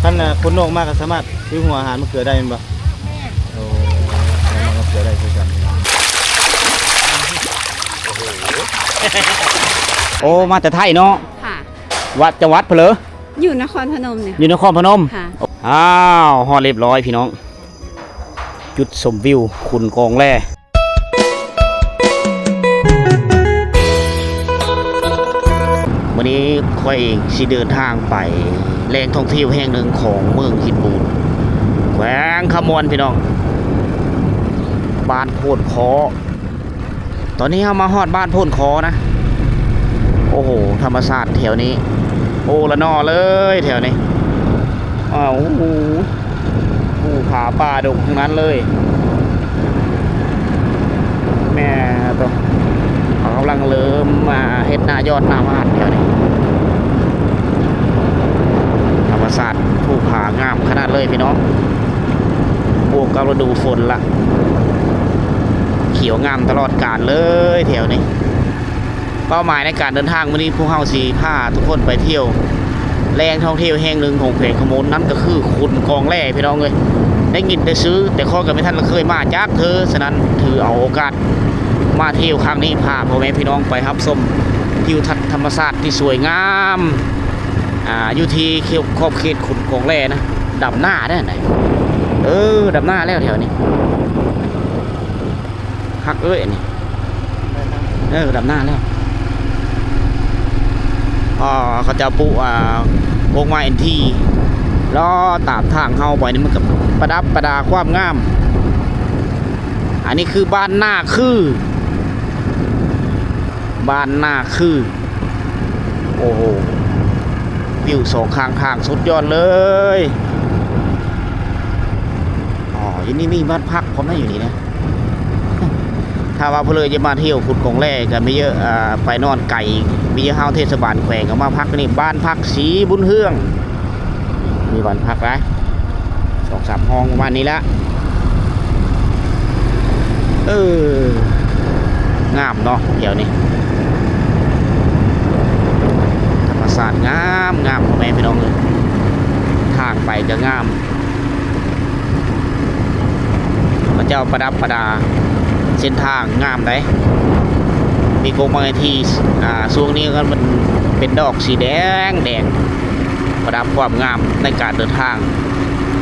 ຄັນ ອ່າ ຄົນນອກມາກໍສາມາດຊື້ຫົວອາຫານມະເຂືອໄດ້ແມ່ນບໍ່? ແມ່ນ. ໂອ້ ເອົາມາມະເຂືອໄດ້ຄືກັນ. ໂອ້ ມາແຕ່ໄທເນາະ? ຄ່ະ. ວັດ ຈັງຫວັດເພິ່ນເລີ? ຢູ່ນະຄອນພະນົມນີ້. ຢູ່ນະຄອນພະນົມ? ຄ່ະ. ອ້າວ ຮອດຮຽບຮ້ອຍພີ່ນ້ອງ ຈຸດຊົມວິວຂຸນກອງແລ. ມື້ນີ້ຂ້ອຍຊິເດີນທາງໄປແຫຼ່ງທ່ອງທ່ຽວແຫ່ງໜຶ່ງຂອງເມືອງຫີນບູນ ແຂວງຄຳມ່ວນ ພີ່ນ້ອງ ບ້ານໂພນຄໍ. ຕອນນີ້ເຮົາມາຮອດບ້ານໂພນຄໍນະ. ໂອ້ໂຫ ທຳມະຊາດແຖວນີ້ ໂອ້ລະນໍເລີຍແຖວນີ້. ອ້າວ ໂອ້ໂຫ ພູຜາປ່າດົງທັງນັ້ນເລີຍ. ແມ່ນໂຕ ເຂົາກຳລັງເລີ່ມມາເຮັດໜ້າຍອດໜ້າບ້ານແຖວນີ້. ທຳມະຊາດພູຜາງາມຂະໜາດເລີຍພີ່ນ້ອງ. ບວກກັບລະດູຝົນລະ ຂຽວງາມຕະຫຼອດການເລີຍແຖວນີ້. ເປົ້າໝາຍໃນການເດີນທາງມື້ນີ້ ພວກເຮົາຊິພາທຸກຄົນໄປທ່ຽວແຫຼ່ງທ່ອງທ່ຽວແຫ່ງໜຶ່ງຂອງແຂວງຄຳມ່ວນ ນັ້ນກໍຄືຂຸນກອງແລພີ່ນ້ອງເອີຍ. ໄດ້ຍິນແຕ່ຊື່ ແຕ່ຂ້ອຍກໍບໍ່ທັນເຄີຍມາຈັກເທື່ອ. ສະນັ້ນຖືເອົາໂອກາດມາທ່ຽວຄັ້ງນີ້ ພາພໍ່ແມ່ພີ່ນ້ອງໄປຮັບຊົມທິວທັດທຳມະຊາດທີ່ສວຍງາມ ອ່າ ຢູ່ທີ່ຂອບເຂດຂຸນກອງແລນະ. ດຳນາໄດ້ຫັ້ນໃດ. ເອີ ດຳນາແລ້ວແຖວນີ້. ຄັກເອີຍອັນນີ້. ເອີ ດຳນາແລ້ວ. ອໍ ເຂົາເຈົ້າປູກ ອ່າ ກົກໄມ້ອັນທີ ລໍຕາມທາງເຮົາໄປນີ້ ມັນກໍປະດັບປະດາຄວາມງາມ. ອັນນີ້ຄືບ້ານນາຄື ບ້ານນາຄື. ໂອ້ໂຫ ວິວສອງຂ້າງທາງສຸດຍອດເລີຍ. ອໍ ຢູ່ນີ້ມີບ້ານພັກພ້ອມນະ ຢູ່ນີ້ນະ. ຖ້າວ່າຜູ້ໃດຈະມາທ່ຽວຂຸນກອງແລກໍມີເຍອະ ອ່າ ໄປນອນໄກ ມີເຍອະ. ເຮົາເທດສະບານແຂວງກໍມາພັກນີ້ ບ້ານພັກສີບຸນເຮືອງ. ມີບ້ານພັກຫຼາຍ ສອງສາມຫ້ອງປະມານນີ້ລະ. ເອີ ງາມເນາະແຖວນີ້ ທຳມະຊາດງາມໆ ພໍ່ແມ່ພີ່ນ້ອງເອີຍ. ທາງໄປກໍງາມ ເຂົາເຈົ້າປະດັບປະດາເສັ້ນທາງງາມໃດ໋. ມີກົກໄມ້ທີ່ ອ່າ ຊ່ວງນີ້ກໍມັນເປັນດອກສີແດງແດງ ປະດັບຄວາມງາມໃນການເດີນທາງ.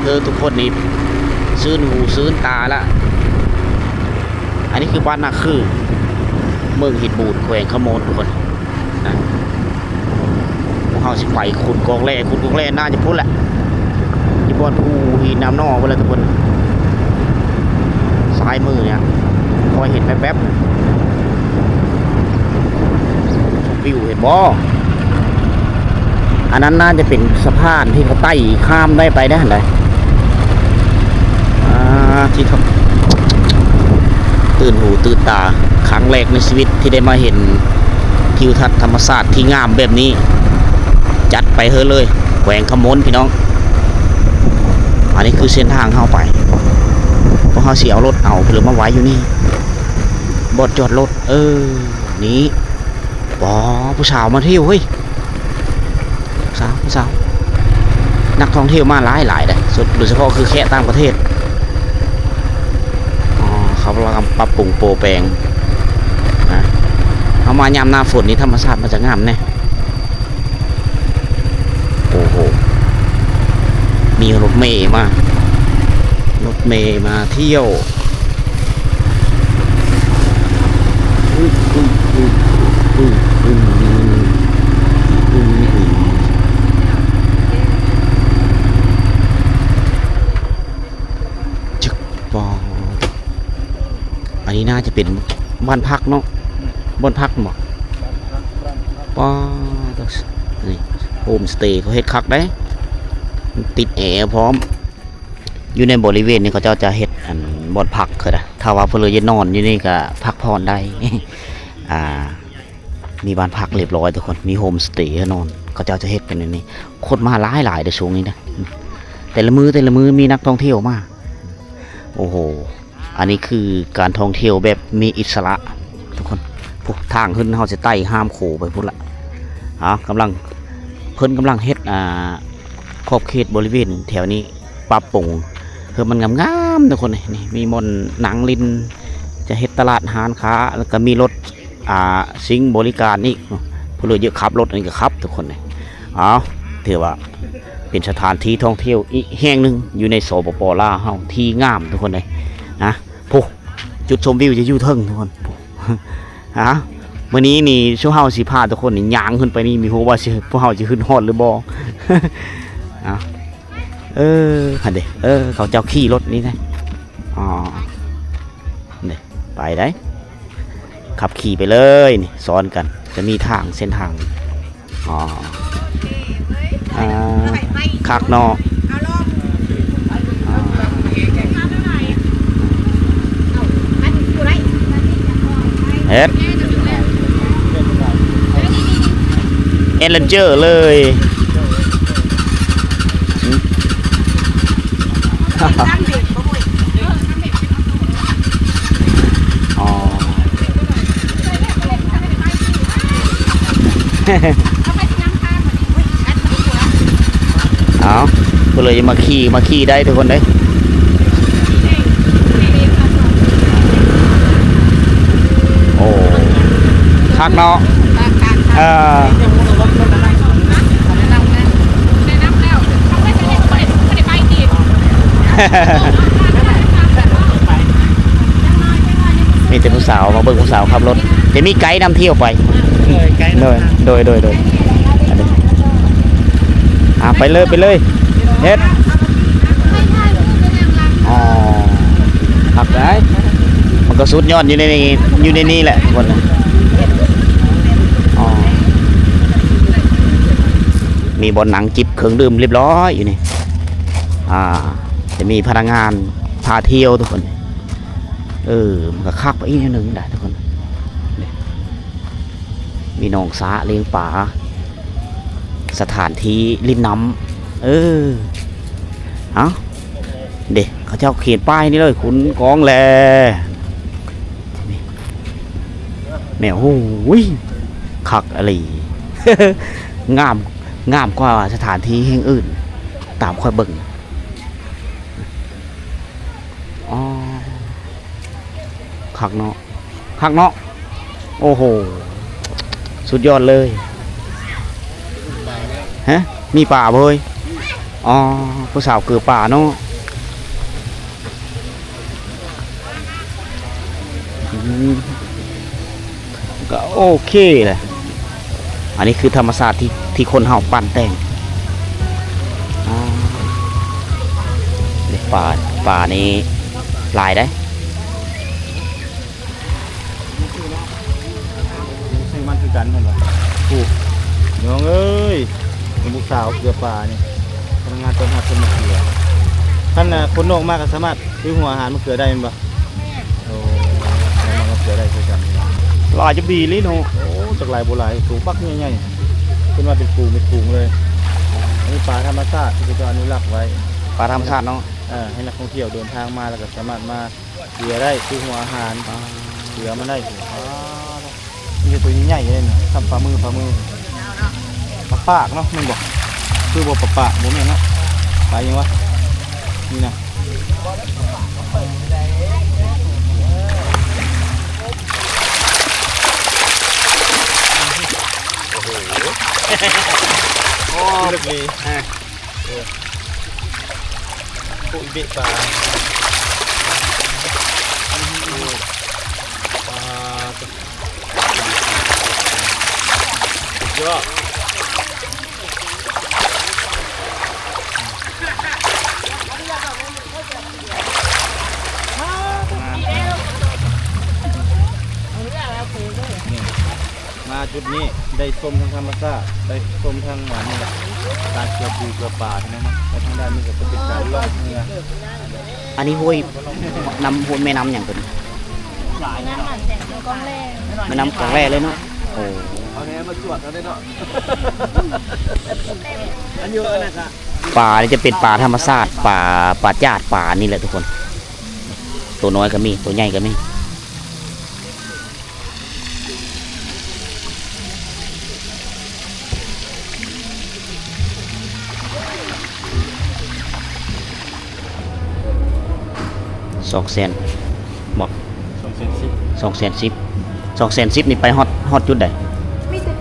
ເອີ ທຸກຄົນນີ້ຊື່ນຫູຊື່ນຕາລະ. ອັນນີ້ຄືບ້ານນາຄື ເມືອງຫີນບູນ ແຂວງຄຳມ່ວນ ທຸກຄົນນະ. ພວກເຮົາຊິໄປຂຸນກອງແລ. ຂຸນກອງແລໜ້າຈະພຸ້ນແຫຼະ ຢູ່ບ່ອນພູຫີນນ້ຳໜໍພຸ້ນແຫຼະທຸກຄົນ. ຊ້າຍມືນີ້ ພໍເຫັນແວບໆ ວິວ ເຫັນບໍ່? ອັນນັ້ນໜ້າຈະເປັນສະພານທີ່ເຂົາໄຕ່ຂ້າມໄດ້ໄປໄດ້ຫັ້ນໃດ໋. ອ່າ ທີ່ຕື່ນຫູຕື່ນຕາ ຄັ້ງແລກໃນຊີວິດທີ່ໄດ້ມາເຫັນທິວທັດທຳມະຊາດທີ່ງາມແບບນີ້. ຈັດໄປເຮີ້ເລີຍ ແຂວງຄຳມ່ວນ ພີ່ນ້ອງ. ອັນນີ້ຄືເສັ້ນທາງເຮົາໄປ ພວກເຮົາຊິເອົາລົດເອົາ ຫຼືມາໄວ້ຢູ່ນີ້ ບ່ອນຈອດລົດ. ເອີ ນີ້ ປ໋ ຜູ້ສາວມາທ່ຽວເຮີ້ຍ ຜູ້ສາວ ຜູ້ສາວ. ນັກທ່ອງທ່ຽວມາຫຼາຍໆເດ້ ໂດຍສະເພາະຄືແຂກຕ່າງປະເທດ. ອໍ ເຂົາກຳລັງປັບປຸງໂປະແປງນະ. ເຮົາມາຍາມໜ້າຝົນນີ້ ທຳມະຊາດມັນຈະງາມແດ່. ໂອ້ໂຫ ມີລົດເມມາ ລົດເມມາທ່ຽວ. ຈຶກ ປອ ອັນນີ້ໜ້າຈະເປັນບ້ານພັກເນາະ ບ່ອນພັກບໍ? ປອ ນີ້ໂຮມສະເຕເຂົາເຮັດຄັກເດ້ ຕິດແອພ້ອມ. ຢູ່ໃນບໍລິເວນນີ້ເຂົາເຈົ້າຈະເຮັດ ອັນ ບ່ອນພັກຄືນະ. ຖ້າວ່າຜູ້ໃດຢາກນອນຢູ່ນີ້ກໍພັກຜ່ອນໄດ້. ອ່າ ມີບ້ານພັກຮຽບຮ້ອຍທຸກຄົນ ມີໂຮມສະເຕໃຫ້ນອນ ເຂົາເຈົ້າຈະເຮັດເປັນແນວນີ້. ຄົນມາຫຼາຍໆເດ້ຊ່ວງນີ້ນະ ແຕ່ລະມື້ ແຕ່ລະມື້ມີນັກທ່ອງທ່ຽວມາ. ໂອ້ໂຫ ອັນນີ້ຄືການທ່ອງທ່ຽວແບບມີອິດສະຫຼະທຸກຄົນ. ພວກທາງຂຶ້ນເຮົາຊິໄຕ່ຂ້າມໂຂໄປພຸ້ນລະ. ເອົາ ກຳລັງ ເພິ່ນກຳລັງເຮັດ ອ່າ ຄ ຂອບເຂດບໍລິເວນແຖວນີ້ປັບປຸງໃຫ້ມັນງາມໆ ທຸກຄົນເອີຍ. ນີ້ມີບ່ອນນັ່ງຫຼິ້ນ ຈະເຮັດຕະຫຼາດຮ້ານຄ້າ ແລ້ວກໍມີລົດ ອ່າ ສິ່ງບໍລິການອີກ. ຜູ້ເລີຍຢາກຂັບລົດ ອັນນີ້ກໍຂັບ ທຸກຄົນເອີຍ. ເອົາ ຖືວ່າເປັນສະຖານທີ່ທ່ອງທ່ຽວອີກແຫ່ງໜຶ່ງຢູ່ໃນ ສປປ ລາວເຮົາ ທີ່ງາມ ທຸກຄົນເອີຍນະ. ພຸ້ນ ຈຸດຊົມວິວຈະຢູ່ເທິງ ທຸກຄົນ. ຮະ ມື້ນີ້ນີ້ ຊຸມເຮົາຊິພາທຸກຄົນນີ້ຍ່າງຂຶ້ນໄປນີ້ ມີຮູ້ວ່າຊິ ພວກເຮົາຊິຂຶ້ນຮອດຫຼືບໍ່? ເອົາ ເອີ ຫັ້ນເດ ເອີ ເຂົາເຈົ້າຂີ່ລົດນີ້ນະ. ອໍ ນີ້ ໄປໄດ໋ ຂັບຂີ່ໄປເລີຍນີ້ ຊ້ອນກັນ ຈະມີທາງ ເສັ້ນທາງ. ອໍ ອ່າ ຄັກເນາະ. ອ່າ ເຮັດ ແອດເວັນເຈີເລີຍ. ອໍ ເອົາ ເພິ່ນເລີຍມາຂີ່ ມາຂີ່ໄດ້ທຸກຄົນເດ້. ໂອ້ ຄັກເນາະ. ເອີ ມີແຕ່ຜູ້ສາວ ມາເບິ່ງຜູ້ສາວຂັບລົດ ຈະມີໄກນຳທ່ຽວໄປ. ໂດຍ ໂດຍ ໂດຍ ອັນນີ້ ອ່າ ໄປເລີຍ ໄປເລີຍ ເຮັດ. ອໍ ຄັກໄດ໋ ມັນກໍສຸດຍອດຢູ່ໃນນີ້ ຢູ່ໃນນີ້ແຫຼະທຸກຄົນ. ອໍ ມີບ່ອນນັ່ງຈິບເຄື່ອງດື່ມຮຽບຮ້ອຍຢູ່ນີ້. ອ່າ ຈະມີພະນັກງານພາທ່ຽວທຸກຄົນ. ເອີ ມັນກໍຄັກໄປອີກແນວໜຶ່ງໄດ໋ທຸກຄົນ. ມີໜອງສະລ້ຽງປາ ສະຖານທີ່ຫຼິ້ນນ້ຳ. ເອີ ເອົ້າ ເດ້ ເຂົາເຈົ້າຂຽນປ້າຍນີ້ເລີຍ ຂຸນກອງແລ. ແມ່ ໂອ້ຍ ຄັກອີ່ຫຼີ ງາມ ງາມກວ່າສະຖານທີ່ແຫ່ງອື່ນ ຕາມຂ້ອຍເບິ່ງ. ອໍ ຄັກເນາະ ຄັກເນາະ. ໂອ້ໂຫ ສຸດຍອດເລີຍ. ຮະ ມີປາບໍ່ເຮີ້ຍ? ອໍ ຜູ້ສາວເກືອປາເນາະ. ອືມ ກໍໂອເຄແຫຼະ. ອັນນີ້ຄືທຳມະຊາດທີ່ ທີ່ຄົນເຮົາປັ້ນແຕ່ງ. ອາ ນີ້ປາ ປານີ້ຫຼາຍເດ້. ຊື້ມັນຄືກັນແມ່ນບໍ່? ຜູ້ ນ້ອງເອີຍ ເປັນຜູ້ສາວເກືອປານີ້ ພະນັກງານຕ້ອນຮັບເພິ່ນມາເກືອ. ຄັນ ອ່າ ຄົນນອກມາກໍສາມາດຖືຫົວອາຫານມາເກືອໄດ້ແມ່ນບໍ່? ແມ່ນ. ໂອ້ ສາມາດມາເກືອໄດ້ຄືກັນ. ຫຼາຍຈະບີລີເນາະ. ໂອ້ ຈັກຫຼາຍບໍ່ຫຼາຍ ໂຕບັກໃຫຍ່ໆ ເພິ່ນວ່າເປັນຝູງເປັນຝູງເລີຍ. ອັນນີ້ປາທຳມະຊາດທີ່ເຂົາເຈົ້າອະນຸລັກໄວ້ ປາທຳມະຊາດເນາະ. ເອີ ໃຫ້ນັກທ່ອງທ່ຽວເດີນທາງມາແລ້ວກໍສາມາດມາ ເກືອໄດ້ ຄືຫົວອາຫານ ອ່າ ເກືອມາໄດ້. ອ່າ ມີແຕ່ຕົວໃຫຍ່ໆ ເດ້ນີ້ ສ່ຳຝ່າມື ຝ່າມື. ປາປາກເນາະ ແມ່ນບໍ່? ຄືບໍ່ປາປາກ ບໍ່ແມ່ນເນາະ ປາຫຍັງວະ ນີ້ນະ. ໂອ້ໂຫ ໂອ້ ເລິກເລີຍ ອ່າ. ເອີ ໂອ້ ອີເບະປາ ປາ ສຸດຍອດ. ມາຈຸດນີ້ໄດ້ຊົມທັງທຳມະຊາດ ໄດ້ຊົມທັງ ອ່າ ນີ້ແຫຼະ ການເກືອປູເກືອປາ ພີ່ນ້ອງເນາະ. ແລະ ທາງດ້ານນີ້ກໍຈະເປັນການລ່ອງເຮືອ. ອັນນີ້ຫ້ວຍ ນ້ຳ ຫ້ວຍ ແມ່ນ້ຳຫຍັງຕົວນີ້? ແມ່ນ້ຳກອງແລ ແມ່ນ້ຳກອງແລເລີຍເນາະ. ໂອ້ ເອົາແຫມາຈວດເອົາເດ້ເນາະ. ອັນຢູ່ອັນນັ້ນກະ ປານີ້ຈະເປັນປາທຳມະຊາດ ປາ ປາຈາດ ປານີ້ແຫຼະທຸກຄົນ. ໂຕນ້ອຍກໍມີ ໂຕໃຫຍ່ກໍມີ. ສອງແສນບໍ? ສອງແສນສິບ ສອງແສນສິບ ສອງແສນສິບນີ້ໄປຮອດ ຮອດຈຸດໃດ? ມີແຕ່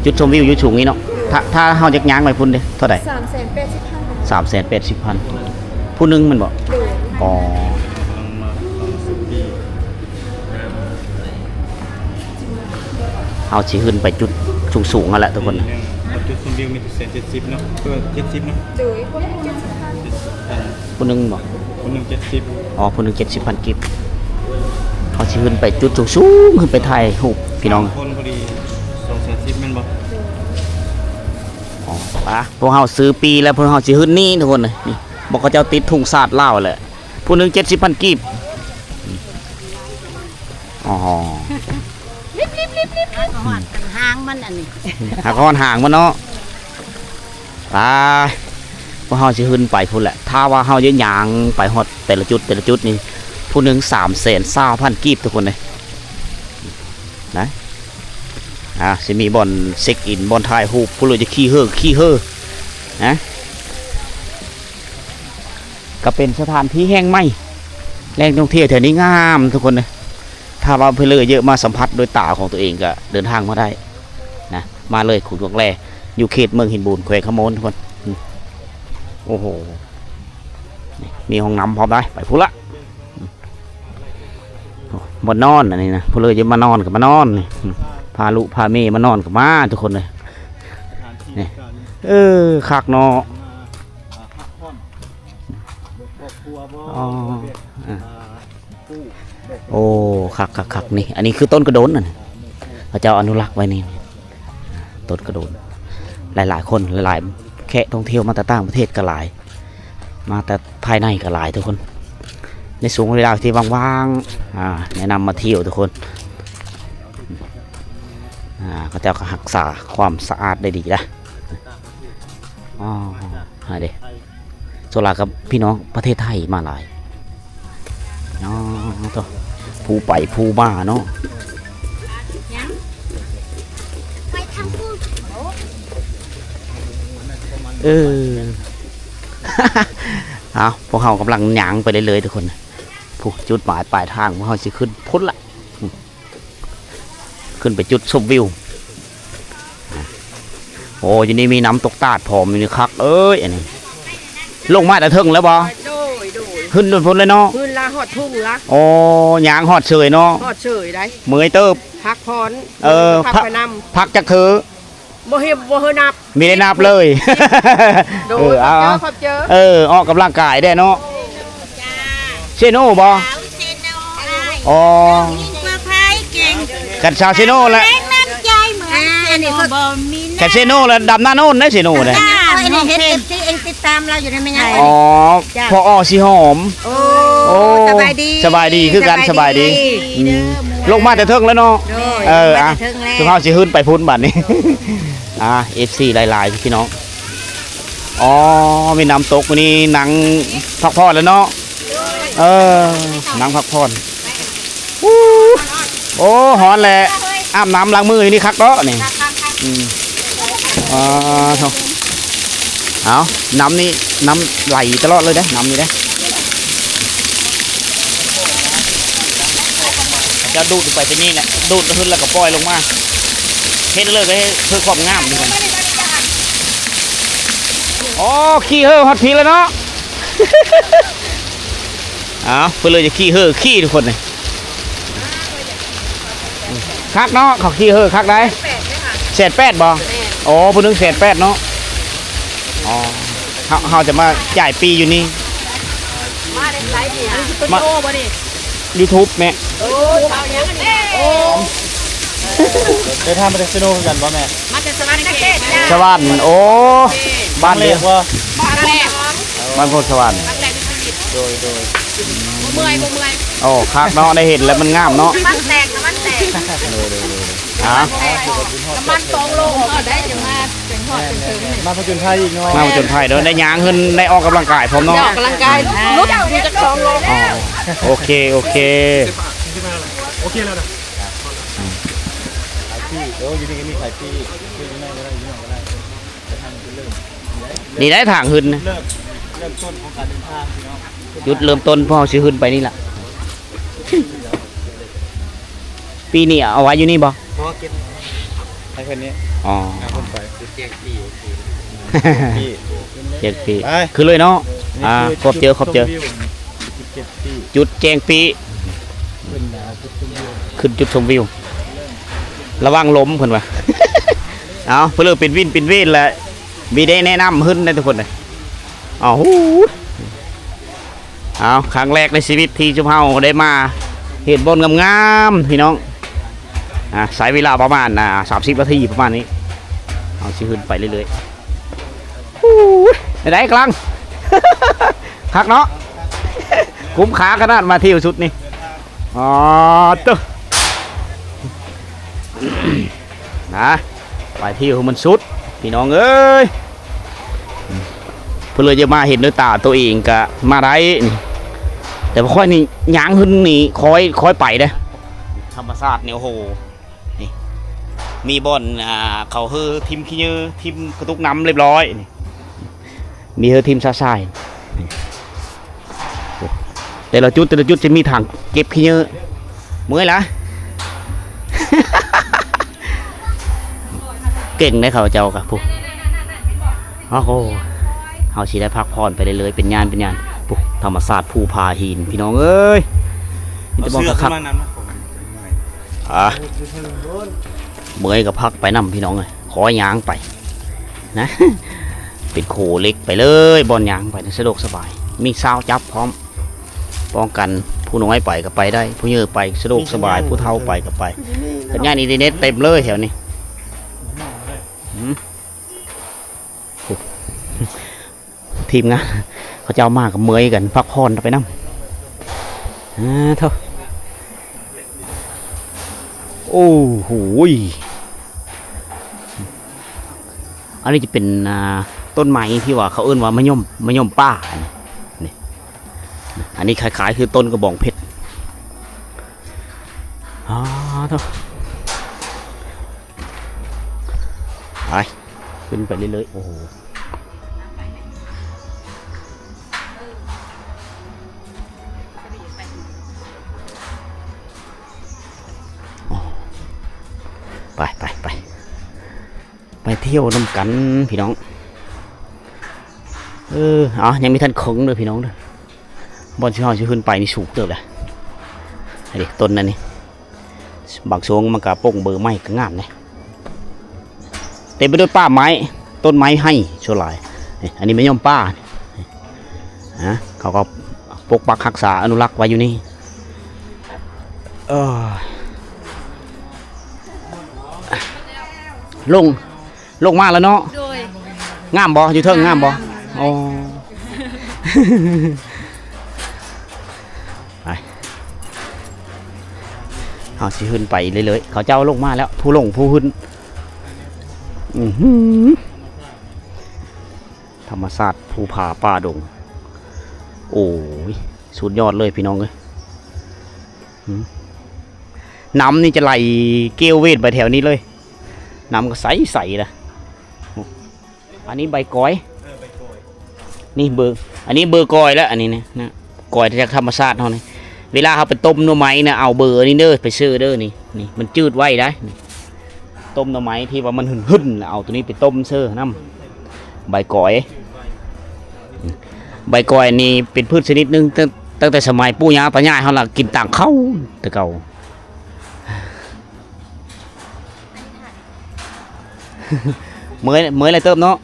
ຈຸດ ຈຸດຊົມວິວຢູ່ສູງນີ້ເນາະ. ຖ້າ ຖ້າເຮົາຢາກຍ່າງໄປພຸ້ນເດ້ ເທົ່າໃດ? ສາມແສນແປດສິບພັນ ສາມແສນແປດສິບພັນ ຜູ້ໜຶ່ງແມ່ນບໍ່? ໂດຍ ອໍ ເຮົາຊິຂຶ້ນໄປຈຸດສູງໆຫັ້ນແຫຼະທຸກຄົນ. ຈຸດຊົມວິວມີແຕ່ແສນເຈັດສິບເນາະ ເອີ ເຈັດສິບເນາະ. ໂດຍ ຜູ້ໜຶ່ງເຈັດສິບພັນ ເຈັດສິບພັນ ຜູ້ໜຶ່ງບໍ? ຜູ້ໜຶ່ງເຈັດສິບ ອໍ ຜູ້ໜຶ່ງເຈັດສິບພັນກີບ. ເຮົາຊິຂຶ້ນໄປຈຸດສູງໆ ຂຶ້ນໄປຖ່າຍຮູບພີ່ນ້ອງ. ສາມຄົນພໍດີ ສອງແສນສິບແມ່ນບໍ່? ອໍ ໄປ ພວກເຮົາຊື້ປີ້ແລ້ວ ພວກເຮົາຊິຂຶ້ນນີ້ທຸກຄົນເອີຍ. ນີ້ ບໍ່ ເຂົາເຈົ້າຕິດທຸງຊາດລາວແຫຼະ. ຜູ້ໜຶ່ງເຈັດສິບພັນກີບ. ອໍ ຮອດຫາງມັນອັນນີ້ ຫາກຮອດຫາງມັນເນາະ. ໄປ ພວກເຮົາຊິຂຶ້ນໄປພຸ້ນແຫຼະ. ຖ້າວ່າເຮົາຈະຍ່າງໄປຮອດແຕ່ລະຈຸດ ແຕ່ລະຈຸດນີ້ ຜູ້ໜຶ່ງສາມແສນຊາວພັນກີບທຸກຄົນເອີຍ. ນະ ອ່າ ຊິມີບ່ອນເຊັກອິນ ບ່ອນຖ່າຍຮູບ ຜູ້ເລີຍຈະຂີ່ເຮີ ຂີ່ເຮີນະ. ກໍເປັນສະຖານທີ່ແຫ່ງໃໝ່ ແຫຼ່ງທ່ອງທ່ຽວແຖວນີ້ງາມທຸກຄົນເອີຍ. ຖ້າວ່າເພິ່ນເລີຍເຍາະມາສຳຜັດດ້ວຍຕາຂອງຕົວເອງກໍເດີນທາງມາໄດ້ນະ. ມາເລີຍ ຂຸດກອກແລ ຢູ່ເຂດເມືອງຫີນບູນ ແຂວງຄຳມ່ວນທຸກຄົນ. ໂອ້ໂຫ ນີ້ມີຫ້ອງນ້ຳພ້ອມໄດ໋ ໄປພຸ້ນລະ. ບ່ອນນອນອັນນີ້ນະ ຜູ້ເລີຍຈະມານອນກໍມານອນນີ້. ພາລູກພາເມຍມານອນກໍມາທຸກຄົນເລີຍ. ນີ້ ເອີ ຄັກເນາະ. ອໍ ເອີ ໂອ້ ຄັກໆໆ ນີ້ ອັນນີ້ຄືຕົ້ນກະໂດນນັ້ນ ເຂົາເຈົ້າອະນຸລັກໄວ້ນີ້ ຕົ້ນກະໂດນ. ຫຼາຍໆຄົນ ຫຼາຍໆ ແຂກທ່ອງທ່ຽວມາແຕ່ຕ່າງປະເທດກໍຫຼາຍ ມາແຕ່ພາຍໃນກໍຫຼາຍທຸກຄົນ. ໃນຊ່ວງເວລາທີ່ວ່າງໆ ອ່າ ແນະນຳມາທ່ຽວທຸກຄົນ. ອ່າ ເຂົາເຈົ້າກໍຮັກສາຄວາມສະອາດໄດ້ດີນະ. ອໍ ຫາເດ້ ສ່ວນຫຼາຍກັບພີ່ນ້ອງປະເທດໄທມາຫຼາຍ. ອໍ ໂທ້ ຜູ້ໄປຜູ້ມາເນາະ. ເອີ ເອົາ ພວກເຮົາກຳລັງຍ່າງໄປເລື້ອຍໆທຸກຄົນ. ຜູ້ ຈຸດໝາຍປາຍທາງພວກເຮົາຊິຂຶ້ນພຸ້ນລະ. ຂຶ້ນໄປຈຸດຊົມວິວ. ໂອ້ ຢູ່ນີ້ມີນ້ຳຕົກຕາດພ້ອມ ຢູ່ນີ້ຄັກເອີຍ ອັນນີ້. ລົງມາແຕ່ເທິງແລ້ວບໍ່? ໂດຍ ໂດຍ ຂຶ້ນໂດນພຸ້ນເລີຍເນາະ. ຂຶ້ນລະ ຮອດທຸ່ງລະ. ໂອ້ ຍ່າງຮອດເຊີຍເນາະ. ຮອດເຊີຍໄດ໋. ເມື່ອຍເຕີບ. ພັກຜ່ອນ. ເອີ ພັກ ພັກໄປນຳ. ພັກຈັກເທີ? ບໍ່ເຮັດ ບໍ່ເຄີຍນັບ. ມີໄດ້ນັບເລີຍ. ໂດຍ ເອີ ເອົາ ຂອບໃຈ ຂອບໃຈ. ເອີ ອອກກຳລັງກາຍແດ່ເນາະ. ເຊໂນບໍ່? ອໍ ມີກວ່າໃຜເກັ່ງ ກັນຊາວເຊໂນແຫຼະ. ແຮງນ້ຳໃຈເໝືອນ ອ່າ ເຊໂນບໍ່ມີນະ. ຄັນເຊໂນລະດຳນາໂນນໄດ໋ ເຊໂນໄດ໋. ອັນນີ້ເຮັດ ເອັຟຊີ ເອັງຕິດຕາມລາວຢູ່ໃນແມ່ໃຫຍ່. ອໍ ພໍ່ອໍສີຫອມ. ໂອ້ ໂອ້ ສະບາຍດີ ສະບາຍດີຄືກັນ ສະບາຍດີ. ອືມ ລົງມາແຕ່ເທິງແລ້ວເນາະ. ໂດຍ ເອີ ອ່ະ ລງມາແຕ່ເທິງແລ້ວ ພວກເຮົາຊິຂຶ້ນໄປພຸ້ນບາດນີ້. ອ່າ ເອັຟຊີຫຼາຍໆ ພີ່ນ້ອງ. ອໍ ມີນ້ຳຕົກ ມື້ນີ້ນັ່ງພັກຜ່ອນແລ້ວເນາະ. ເອີ ນັ່ງພັກຜ່ອນ. ໂອ້ ຮ້ອນແຫຼະ ອາບນ້ຳລ້າງມືຢູ່ນີ້ຄັກເນາະນີ້. ອືມ ອ່າ ໂທ້ ເອົາ ນ້ຳນີ້ ນ້ຳໄຫຼຕະຫຼອດເລີຍເດ້ ນ້ຳນີ້ເດ້. ຈະດູດໄປທີ່ນີ້ແຫຼະ ດູດຂຶ້ນແລ້ວກໍປ່ອຍລົງມາ ເຮັດເລີຍກໍເຮັດເພື່ອຄວາມງາມ. ອໍ ຂີ່ເຮີຮອດພີ້ແລ້ວເນາະ. ເອົາ ເພິ່ນເລີຍຈະຂີ່ເຮີຂີ່ທຸກຄົນນີ້. ຄັກເນາະ ເຂົາຂີ່ເຮີຄັກໄດ໋. ແສນແປດບໍ່? ໂອ້ ຜູ້ໜຶ່ງແສນແປດເນາະ. ອໍ ເຮົາ ເຮົາຈະມາຈ່າຍປີ້ຢູ່ນີ້. ມາແຕ່ໃສນີ້? ອັນນີ້ສະຕູດິໂອບໍ່ນີ້? ມາ ຢູທູບແມ່. ໂອ້ ເອົາຫຍັງອັນນີ້? ໂອ້ ເດີນທາງມາແຕ່ເຊໂນຄືກັນບໍ່ແມ່? ມາແຕ່ສະຫວັນນະເຂດ. ສະຫວັນ ໂອ້ ບ້ານດຽວ ບ້ານແລກ ບ້ານໂພນສະຫວັນ. ໂດຍ ໂດຍ ບໍ່ເມື່ອຍ ບໍ່ເມື່ອຍ. ໂອ້ ຄັກເນາະ ໄດ້ເຫັນແລ້ວມັນງາມເນາະ. ນ້ຳມັນແຕກ ນ້ຳມັນແຕກ. ໂດຍ ໂດຍ ໂດຍ ອ່າ ນ້ຳມັນສອງໂລ ເຮົາໄດ້ຈັ່ງມາ ຈັ່ງຮອດຈັ່ງເຖິງ. ມາຜະຈົນໄພອີກເນາະ. ມາຜະຈົນໄພເນາະ ໄດ້ຍ່າງຂຶ້ນ ໄດ້ອອກກຳລັງກາຍພ້ອມເນາະ. ໄດ້ອອກກຳລັງກາຍ ຫຼຸດຢູ່ຈັກສອງໂລ. ອໍ ໂອເຄ ໂອເຄ ໂອເຄແລ້ວນະ. ຂາຍປີ້ ໂອ້ ຢູ່ນີ້ກໍມີຂາຍປີ້ ຊື້ຢູ່ໃນກໍໄດ້ ຢູ່ນອກກໍໄດ້. ນີ້ໄດ້ທາງຂຶ້ນນະ ເລີ່ມ ເລີ່ມຕົ້ນຂອງການເດີນທາງພີ່ນ້ອງ. ຈຸດເລີ່ມຕົ້ນພວກເຮົາຊິຂຶ້ນໄປນີ້ລະ. ປີນີ້ເອົາໄວ້ຢູ່ນີ້ບໍ່? ບໍ່ ເກັບໃຫ້ເພິ່ນນີ້. ອໍ ເອົາຂຶ້ນໄປ ຈຸດແຈ້ງປີ້ ແຈ້ງປີ້ ຂຶ້ນເລີຍເນາະ. ອ່າ ຂອບໃຈ ຂອບໃຈ. ຈຸດແຈ້ງປີ້ ຈຸດແຈ້ງປີ້ ຂຶ້ນຈຸດຊົມວິວ ລະວັງລົມເພິ່ນວ່າ. ເອົາ ເພິ່ນເລີຍເປັນວິນເປັນເວນແຫຼະ ມີໄດ້ແນະນຳຂຶ້ນໄດ້ທຸກຄົນເດ້. ເອົາ ຫູ ເອົາ ຄັ້ງແລກໃນຊີວິດທີ່ຊຸມເຮົາໄດ້ມາເຫັນບ່ອນງາມໆ ພີ່ນ້ອງ. ອ່າ ໃຊ້ເວລາປະມານ ອ່າ ສາມສິບນາທີປະມານນີ້ ເຮົາຊິຂຶ້ນໄປເລື້ອຍໆ. ໂອ້ຍ ໄດ້ກຳລັງ ຄັກເນາະ ຄຸ້ມຄ່າຂະໜາດມາທ່ຽວຊຸດນີ້. ອໍ ເຕີ ນະ ໄປທ່ຽວໃຫ້ມັນສຸດ ພີ່ນ້ອງເອີຍ. ເພິ່ນເລີຍຈະມາເຫັນດ້ວຍຕາໂຕເອງກະມາໄດ້ນີ້ ແຕ່ວ່າຂ້ອຍນີ້ຍ່າງຂຶ້ນນີ້ຄ່ອຍ ຄ່ອຍໄປເດ້. ທຳມະຊາດນີ້ ໂອ້ໂຫ ນີ້ ມີບ່ອນ ອ່າ ເຂົາເຮີຖິ້ມຂີ້ເຫຍື້ ຖິ້ມກະຕຸກນ້ຳລຽບຮ້ອຍນີ້. ມີເຮີຖິ້ມຊະຊາຍ ແຕ່ລະຈຸດ ແຕ່ລະຈຸດຈະມີຖັງເກັບຂີ້ເຫຍື້. ເມື່ອຍລະ ເກັ່ງເດ້ເຂົາເຈົ້າກະ ພຸ້ນ. ໂອ້ໂຫ ເຮົາຊິໄດ້ພັກຜ່ອນໄປເລື້ອຍໆ ເປັນຍານເປັນຍານ. ພຸ້ນ ທຳມະຊາດພູຜາຫີນ ພີ່ນ້ອງເອີຍ ມີແຕ່ບ່ອນຄັກໆ. ອ່າ ເມື່ອຍກະພັກໄປນຳ ພີ່ນ້ອງເອີຍ ຂໍຍ່າງໄປນະ. ເປັນໂຄເຫຼັກໄປເລີຍ ບ່ອນຍ່າງໄປນະ ສະດວກສະບາຍ ມີຊາວຈັບພ້ອມ ປ້ອງກັນ ຜູ້ນ້ອຍໄປກະໄປໄດ້ ຜູ້ໃຫຍ່ໄປສະດວກສະບາຍ ຜູ້ເຖົ້າໄປກະໄປ. ສັນຍານອິນເຕີເນັດເຕັມເລີຍແຖວນີ້. ອືມ ໂອ້ ທີມງານເຂົາເຈົ້າມາກະເມື່ອຍກັນ ພັກຜ່ອນໄປນຳ. ອ່າ ໂທ້ ໂອ້ໂຫ ອັນນີ້ຈະເປັນ ອ່າ ຕົ້ນໄມ້ທີ່ວ່າເຂົາເອີ້ນວ່າມະຍົມ ມະຍົມປ່າ ນີ້ ນີ້ ອັນນີ້ຄ້າຍໆຄືຕົ້ນກະບອງເພັດ. ອໍ ໂທ້ ໄປ ຂຶ້ນໄປເລື້ອຍໆ. ໂອ້ໂຫ ໄປ ໄປ ໄປ ໄປທ່ຽວນຳກັນພີ່ນ້ອງ. ເອີ ເອົາ ຍັງມີທັນເຄິ່ງເດີພີ່ນ້ອງເດີ. ບ່ອນທີ່ເຮົາຊິຂຶ້ນໄປນີ້ສູງເຕີບເດ້. ອັນນີ້ ຕົ້ນນັ້ນນີ້ ບາງຊ່ວງມັນກະປົ່ງເບີໃໝ່ກະງາມເດ້. ເຕັມໄປດ້ວຍປ່າໄມ້ ຕົ້ນໄມ້ໄຮ່ສ່ວນຫຼາຍ. ນີ້ ອັນນີ້ແມ່ນຍ້ອມປ່າ ນີ້ ເຂົາກະປົກປັກຮັກສາອະນຸລັກໄວ້ຢູ່ນີ້. ເອີ ລົງ ລົງມາແລ້ວເນາະ. ໂດຍ ງາມບໍ່? ຢູ່ເທິງງາມບໍ່? ງາມ ງາມ. ອໍ ໄປ ເຮົາຊິຂຶ້ນໄປເລື້ອຍໆ. ເຂົາເຈົ້າລົງມາແລ້ວ ຜູ້ລົງຜູ້ຂຶ້ນ. ອືຫື ທຳມະຊາດພູຜາປ່າດົງ. ໂອ້ຍ ສຸດຍອດເລີຍພີ່ນ້ອງເອີຍ. ອື ນ້ຳນີ້ຈະໄຫຼກ້ຽວເວນໄປແຖວນີ້ເລີຍ. ນ້ຳກະໃສໆ ລະ. ອັນນີ້ໃບກອຍ ເອີ ໃບກອຍ ນີ້ເບີ ອັນນີ້ເບີກອຍແລ້ວ ອັນນີ້ນະ ນະ ກອຍຈາກທຳມະຊາດເຮົານີ້. ເວລາເຮົາໄປຕົ້ມໜໍ່ໄມ້ນະ ເອົາເບີອັນນີ້ເດີ ໄປເຊີເດີ. ນີ້ ນີ້ ມັນຈືດໄວໄດ໋ ນີ້ ຕົ້ມໜໍ່ໄມ້ທີ່ວ່າມັນຫຶ່ນໆ ແລ້ວເອົາໂຕນີ້ໄປຕົ້ມເຊີນຳ. ໃບກອຍ ໃບກອຍນີ້ເປັນພືດຊະນິດໜຶ່ງ ຕັ້ງ ຕັ້ງແຕ່ສະໄໝປູ່ຍ່າຕາຍາຍເຮົາລະກິນຕາງເຂົ້າແຕ່ເກົ່າ. ເມື່ອຍ ເມື່ອຍຫຼາຍເຕີບເນາະ.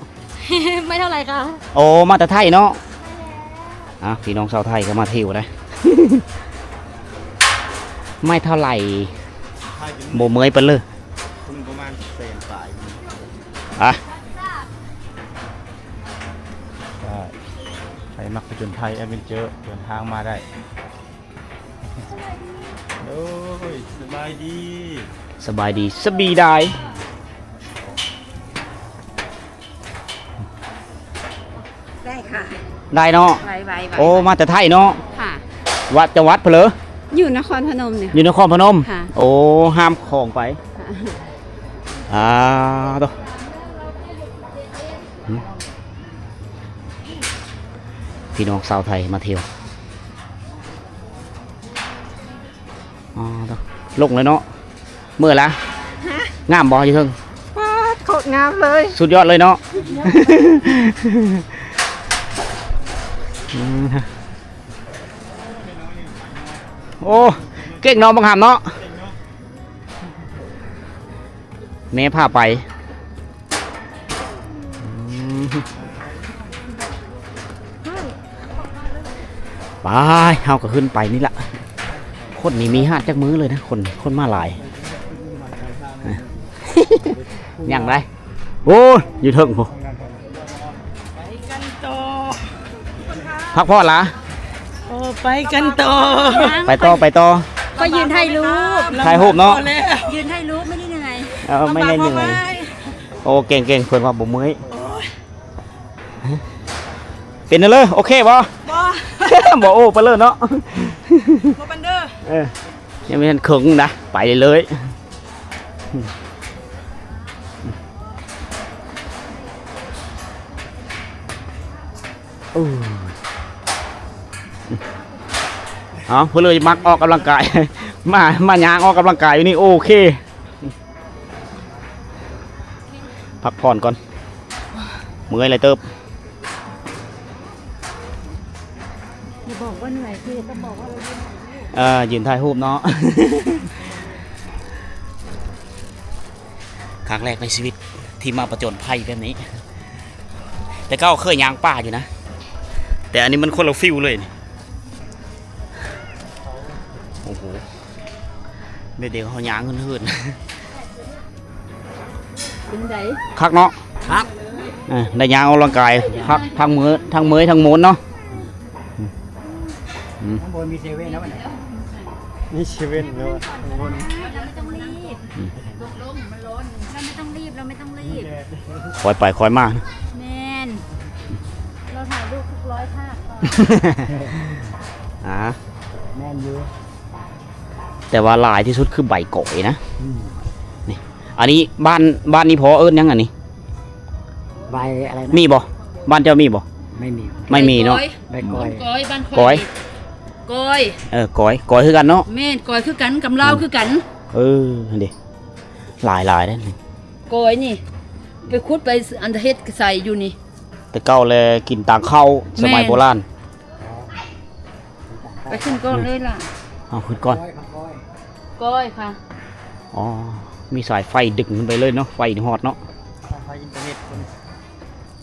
ໄມ້ເທົ່າໃດຄະ? ໂອ້ ມາແຕ່ໄທເນາະ. ອ່າ ພີ່ນ້ອງຊາວໄທກະມາທ່ຽວໄດ໋. ໄມ້ເທົ່າໃດ? ບໍ່ເມື່ອຍປານເລີຍ ປະມານແສນປາຍ. ອ່ະ ໃຜມັກຜະຈົນໄພ ແອດເວັນເຈີເດີນທາງມາໄດ້. ໂອ້ຍ ສະບາຍດີ ສະບາຍດີ ສະບາຍດີ. ໄດ້ຄ່ະ ໄດ້ເນາະ. ໄວໆໆ ໂອ້ ມາແຕ່ໄທເນາະ. ຄ່ະ ວັດ ຈັງຫວັດເພິ່ນເລີ? ຢູ່ນະຄອນພະນົມນີ້. ຢູ່ນະຄອນພະນົມ. ຄ່ະ ໂອ້ ຫ້າມຂອງໄປ. ອ່າ ໂຕ ພີ່ນ້ອງຊາວໄທມາທ່ຽວ ອໍ ລົງເລີຍເນາະ. ເມື່ອຍລະ? ຮະ? ງາມບໍ່ຢູ່ເທິງ? ປາດ ໂຄດງາມເລີຍ. ສຸດຍອດເລີຍເນາະ. ອືມ ໂອ້ ເກັ່ງເນາະ ບັກຫຳເນາະ. ແມ່ພາໄປ. ອືມ ໄປ ເຮົາກໍຂຶ້ນໄປນີ້ລະ. ຄົນນີ້ມີຮາດຈັກມື້ເລີຍນະ ຄົນ ຄົນມາຫຼາຍ. ຍັງໄດ້ ໂອ້ຍ ຢູ່ເທິງພຸ້ນ. ໄປກັນຕໍ່. ພັກຜ່ອນລະ? ໂອ້ ໄປກັນຕໍ່. ໄປຕໍ່ ໄປຕໍ່. ຂ້ອຍຢືນຖ່າຍຮູບ. ຖ່າຍຮູບເນາະ. ຢືນຖ່າຍຮູບ ໄມ່ໄດ້ເມື່ອຍ. ເອີ ໄມ່ໄດ້ເມື່ອຍ. ໂອ້ ເກັ່ງໆ ເພິ່ນວ່າບໍ່ເມື່ອຍ. ໂອ້ຍ ເປັນແນວເລີ ໂອເຄບໍ່? ບໍ່ ບໍ່ ໂອ້ ໄປເລີຍເນາະ. ບໍ່ປັນເດີ. ເອີ ຍັງບໍ່ທັນເຄິ່ງນະ ໄປເລີຍ. ໂອ້ ເອົາ ຜູ້ເລີຍມັກອອກກຳລັງກາຍ ມາ ມາຍ່າງອອກກຳລັງກາຍຢູ່ນີ້ ໂອເຄ. ພັກຜ່ອນກ່ອນ ເມື່ອຍຫຼາຍເຕີບ. ຢ່າບອກວ່າເມື່ອຍ ຄືຕ້ອງບອກວ່າ ເອີ ຢືນຖ່າຍຮູບເນາະ. ຄັ້ງແລກໃນຊີວິດທີ່ມາປະຈົນໄພແບບນີ້. ແຕ່ເກົ່າເຄີຍຍ່າງປ່າຢູ່ນະ ແຕ່ອັນນີ້ມັນຄົນລະຟີວເລີຍນີ້. ໂອ້ໂຫ ແບບດຽວເຮົາຍ່າງເຫີນໆ. ເປັນໃດ? ຄັກເນາະ. ຄັກ. ເອີ ໄດ້ຍ່າງອອກກຳລັງກາຍ ຄັກ ທັງເມື່ອຍ ທັງເມື່ອຍ ທັງມ່ວນເນາະ. ອືມ ຂ້າງບົນມີເຊເວັ່ນແລ້ວບັດນີ້ ມີເຊເວັ່ນແລ້ວຂ້າງບົນ. ອືມ เราไม่ต้องรีบ เราไม่ต้องรีบ เราไม่ต้องรีบ ຄ່อยไปค่อยมา. แม่น เราถ่ายรูปทุกร้อยภาพ ອ່າ แม่นอยู่ แต่ว่าหลายที่สุดคือใบก๋อยนะ อืม นี่ อันนี้บ้าน บ้านนี้พ่อเอิ้นหยังอันนี้ ใบอะไรนะ มีบ่ บ้านเจ้ามีบ่ ไม่มี ไม่มีเนาะ ใบก๋อย ใบก๋อย บ้านข้อย ก๋อย ก๋อย เออ ก๋อย ก๋อยคือกันเนาะ แม่น ก๋อยคือกัน กับลาวคือกัน เออ นั่นดิ หลายๆ เด้ ก๋อยนี่ ไปขุดไปอันเฮ็ดใส่อยู่นี่ แต่เก่าแลกินตางข้าวสมัยโบราณ แม่น ไปขึ้นก่อนเลยล่ะ เอาขึ้นก่อน ก๋อยค่ะ อ๋อ มีสายไฟดึงขึ้นไปเลยเนาะ ไฟฮอดเนาะ ไฟอินเทอร์เน็ต